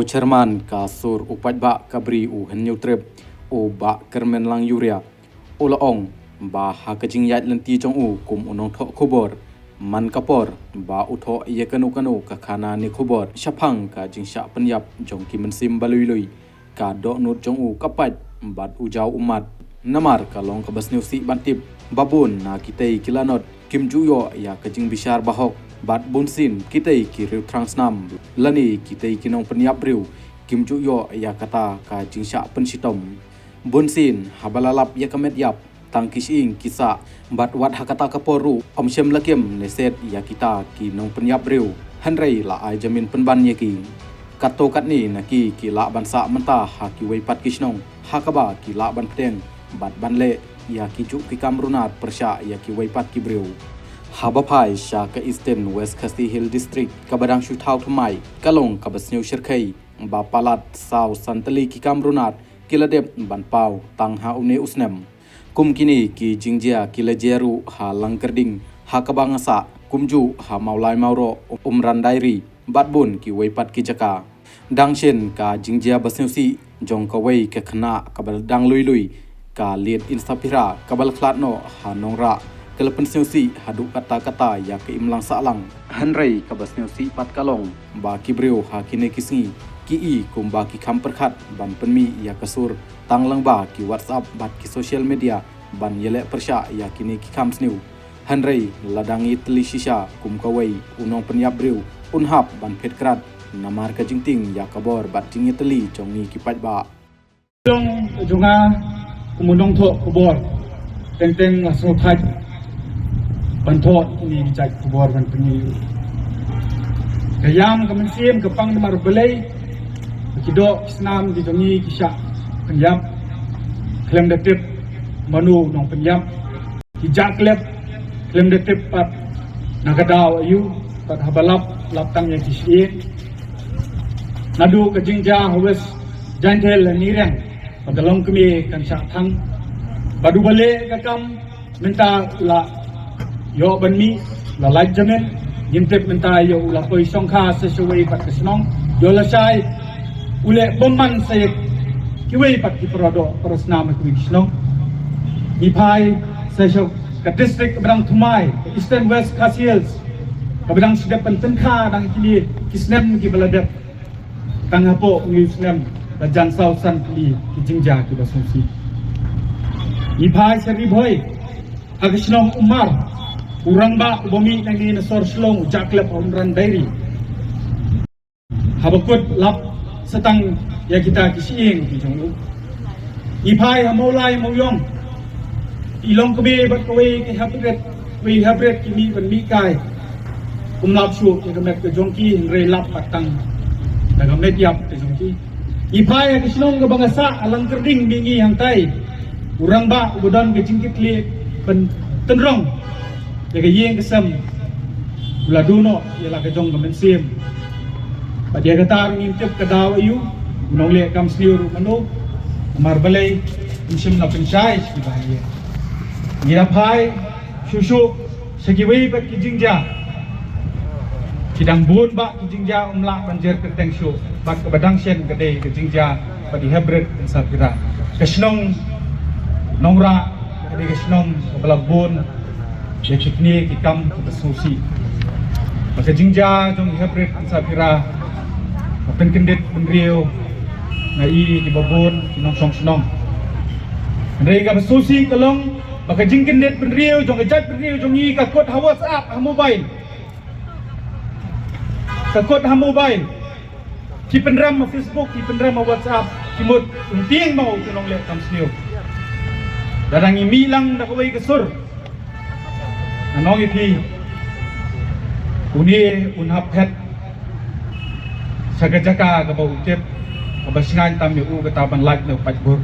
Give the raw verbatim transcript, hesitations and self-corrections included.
Chairman ka sur u paidbah ka Bri u Hynñiewtrep, u Bah Kyrmenlang Uriah, u la ong ba ha ka jingïaid lynti jong u kum u nongthoh khubor, man ka por ba u thoh ïa kano kano ka khana ne khubor shaphang ka jingshah pynïap jong ki mynsiem ba lui lui, ka dohnud jong u ka pait bad u jaw ummat. Namar ka long kaba sngewsih ban tip ba bun na kitei ki lanot kim ju ïoh ïa ka jingbishar bahok, bad bunsien kitei ki riew thrang snam lane kitei ki nongpynïap briew kim ju ïoh ïa kata ka jingshah pynshitom. Bunsien haba la lap ïa ka met ïap, tang ki shyieng ki sah, bad wat ha kata ka por ruh ym shym la kem ne set ïa kita ki nongpynïap briew, hynrei la ai jamin pynban ïa ki. Katto katne na ki ki lah ban sah mynta ha kiwei pat ki shnong, ha kaba ki lah ban pdiang bad ban leh ïa ki juh ki kam runar pyrshah ïa kiwei pat ki briew. Haba phai sha ka Eastern West Khasi Hills District kaba dang shu thaw thymmai, ka long kaba sniew shyrkhei ba palat saw san tylli ki kam runar ki la dep ban paw tang ha une u snem. Kum kine ki jingjia ki la jia ruh ha Langkyrding, ha kaba nga sah, kumjuh ha Mawlai Mawroh, Umran Diary, bad bun kiwei pat ki jaka. Dang shen ka jingjia ba sngewsih jong kawei ka khynnah kaba dang lui lui, ka Liet Insaphira, kaba la khlad noh ha Nongrah, ka la pynsngewsih haduh katta katta ïa ka imlang sahlang. Hynrei kaba sngewsih pat ka long ba ki briew ha kine ki sngi ki i kumba ki kham pyrkhat ban pynmih ïa ka sur tang lyngba ki WhatsApp bad ki social media ban ïaleh pyrshah ïa kine ki kham sniew. Hynrei la dang ïatylli shisha kum kawei u nongpynïap briew un hap ban phet krad namar ka jingtieng ïa ka bor bad jingïatylli jong ngi ki paidbah. Long jong nga kum u nongthoh khubor, teng teng nga sngewthait ban thoh kine ki jait khubor ban pynmih. Ka ïam ka mynsiem ka pang namar balei ba ki doh ki snam ki jong ngi ki shah pynïap khlem da tip mano u nongpynïap. Ki jah klep khlem da tip pat na ka daw aïu, pat haba lap, lap tang ïa ki shyieng. Naduh ka jingjia ha West Jaintia Hills ha Nongriang, ba ka longkmie kan shah thang, bad uba leh ka kam mynta u la ïoh ban mih, la lait jamin. Ngim tip mynta ïa u la poi shongkha sa shawei pat ka shnong, ïoh lashai u leh bymman sa ïa kiwei pat ki para doh para snam ha kiwei ki shnong. Ngi phai sa sha ka district kaba dang thymmai, ka Eastern West Khasi Hills, kaba dang shu dep ban tyngkha dang kine ki snem kiba la dep. Tang hapoh une u snem la jan saw san tylli ki jingjia kiba sngewsih. Ngi phai sha Ri Bhoi, ha ka shnong Umar, u rangbah uba mih nangne na sor Shillong u jah klep ha Umran Diary. Haba kut lap sa tang ïa kita ki shyieng ki jong u. Ngi phai ha Mawlai Mawiong, i longkmie bad kawei ki hapdeng, kawei hapdeng ki mih ban mih kai. Um lap shuh ïa ka met ka jong ki, hynrei lap pat tang da ka met ïap ka jong ki. Ngi phai ha ka shnong kaba nga sah ha Langkyrding mihngi hangtai, u rangbah uba don ka jingkitkhlieh ban tynrong ïa ka ïing ka sem, u la duh noh ïa la ka jong ka mynsiem. Bad ïa kata ruh ngim tip ka daw aïu, u nongleh kam sniew ruh mano, namar balei, um shym la pynshai sha kiba ha ïing. Ngi la phai shuh shuh sha kiwei pat ki jingjia. Ki dang bun bah ki jingjia, um lah ban jer kyrteng shuh, bad kaba dang shen ka dei ka jingjia bad i Hebred Insaphira. Ka shnong Nongrah ka dei ka shnong kaba la bun ïa kine ki kam kiba sngewsih. Bad ka jingjia jong i Hebred Insaphira, ka pynkyndit bynriew na i kiba bun ki nongshong shnong. Hynrei kaba sngewsih ka long ba ka jingkyndit bynriew jong ka jaitbynriew jong ngi ka kut ha WhatsApp, ha mobile. Ka kut ha mobile. Ki pynrem ha Facebook, ki pynrem ha WhatsApp, ki mut um tieng mo u nongleh kam sniew. Lada ngi mih lang da kawei ka sur, nga ong ïa phi, une un hap phet sha ka jaka kaba u tip, kaba shngaiñ tam ïa u kata ban lait na u paidbah.